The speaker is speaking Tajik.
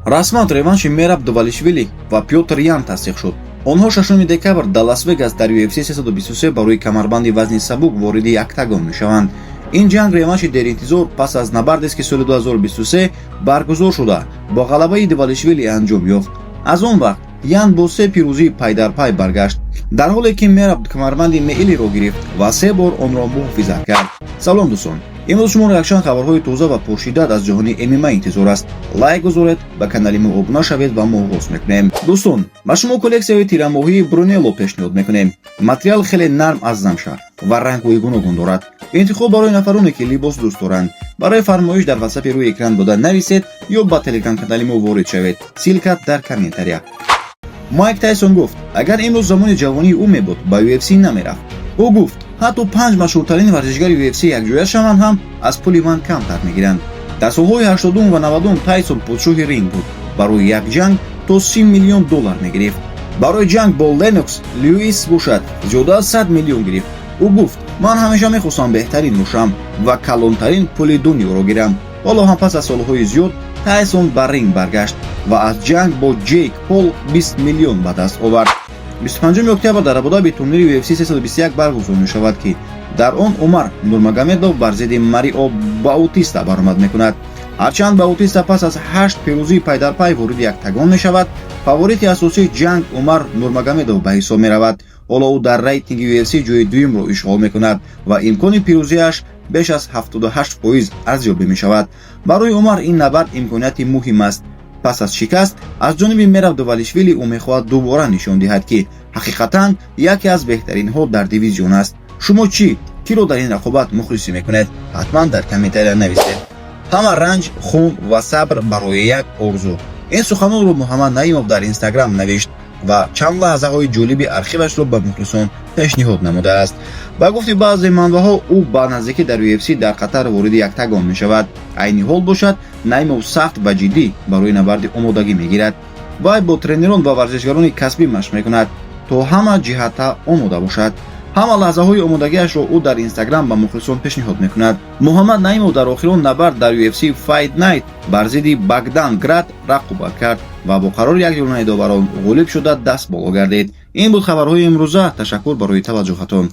Расман реванши Мераб Двалишвили ва Пётр Ян тасдиқ шуд. Онҳо 6 декабр дар Лас-Вегас дар UFC 323 барои камарбанди вазни сабук вориди октагон мешаванд. Ин ҷанг реванши деринтизор пас аз набардест, ки соли 2023 баргузор шуда, бо ғалабаи Двалишвили анҷом ёфт. Аз он вақт Ян бо се пирӯзии пайдарпай баргашт, дар ҳоле ки Мераб камарбанди меилиро гирифт ва се бор онро муҳофизат кард. Салом, дӯстон! Имрӯз шуморо якчанд хабарҳои тоза ва пуршиддат аз ҷаҳони ММА интизор аст. Лайк гузоред, ба канали мо обуна шавед ва мо оғоз мекунем. Дӯстон, ба шумо коллексияи тирамоҳии Брунелло пешниҳод мекунем. Материал хеле нарм, аз замша ва рангҳои гуногун дорад. Интихоб барои нафароне, ки либос дӯст доранд. Барои фармоиш дар ватсапи рӯи экран буда нависед ё ба телеграм-канали мо ворид шавед, ссылка дар комментария. Майк Тайсон гуфт, агар имрӯз замони ҷавонии ӯ мебуд, ба UFC намерафт. Ӯ гуфт, ҳатто панҷ машҳуртарин варзишгари UFC якҷоя шаванд ҳам, аз пули ман камтар мегиранд. Дар солҳои 80-ум ва 90-ум Тайсон подшоҳи ринг буд. Барои як ҷанг то 30 миллион доллар мегирифт. Барои ҷанг бо Ленокс Льюис бошад, зиёда аз 100 миллион гирифт. Ӯ гуфт: «Ман ҳамеша мехостам беҳтарин бошам ва калонтарин пули дунёро гирам». Ҳоло ҳам пас аз солҳои зиёд Тайсон ба ринг баргашт ва аз ҷанг бо Ҷейк Пол 20 миллион ба даст овард. 25 октябр дар Абудаби турнири UFC 321 баргузор мешавад, ки дар он Умар Нурмагомедов бар зидди Марио Баутиста баромад мекунад. Ҳарчанд Баутиста пас аз ҳашт пирӯзии пайдарпай вориди октагон мешавад, фаворити асосии ҷанг Умар Нурмагомедов ба ҳисоб меравад. Ҳоло ӯ дар рейтинги UFC ҷои дуюмро ишғол мекунад ва имкони пирӯзиаш беш аз 78% арзёбӣ мешавад. Барои Умар ин набард имконияти муҳим аст. Пас аз шикаст аз ҷониби Мераб Двалишвили ӯ мехоҳад дубора нишон диҳад, ки ҳақиқатан яке аз беҳтаринҳо дар дивизион аст. Шумо чӣ, киро дар ин рақобат мухлисӣ мекунед? Ҳатман дар комментария нависед. Ҳама ранҷ, хун ва сабр барои як орзу. Ин суханонро Муҳаммад Наимов дар Инстаграм навишт ва чанд лаҳзаҳои ҷолиби архивашро ба мухлисон пешниҳод намудааст. Ба гуфти баъзе манбаъҳо, ӯ ба наздикӣ дар UFC дар Қатар вориди октагон мешавад. Айни ҳол бошад, Наимов сахт ва ҷиддӣ барои набарди омодагӣ мегирад. Вай бо тренерон ва варзишгарони касбӣ машқ мекунад, то ҳама ҷиҳата омода бошад. Ҳама лаҳзаҳои омодагиашро ӯ дар Инстаграм ба мухлисон пешниҳод мекунад. Муҳаммад Наимов дар охирон набард дар UFC Fight Night бар зидди Багдан Град рақобат кард ва бо қарори якҷонаи доварон ғолиб шуда, даст боло гардид. Ин буд хабарҳои имрӯза. Ташаккур барои таваҷҷӯҳатон.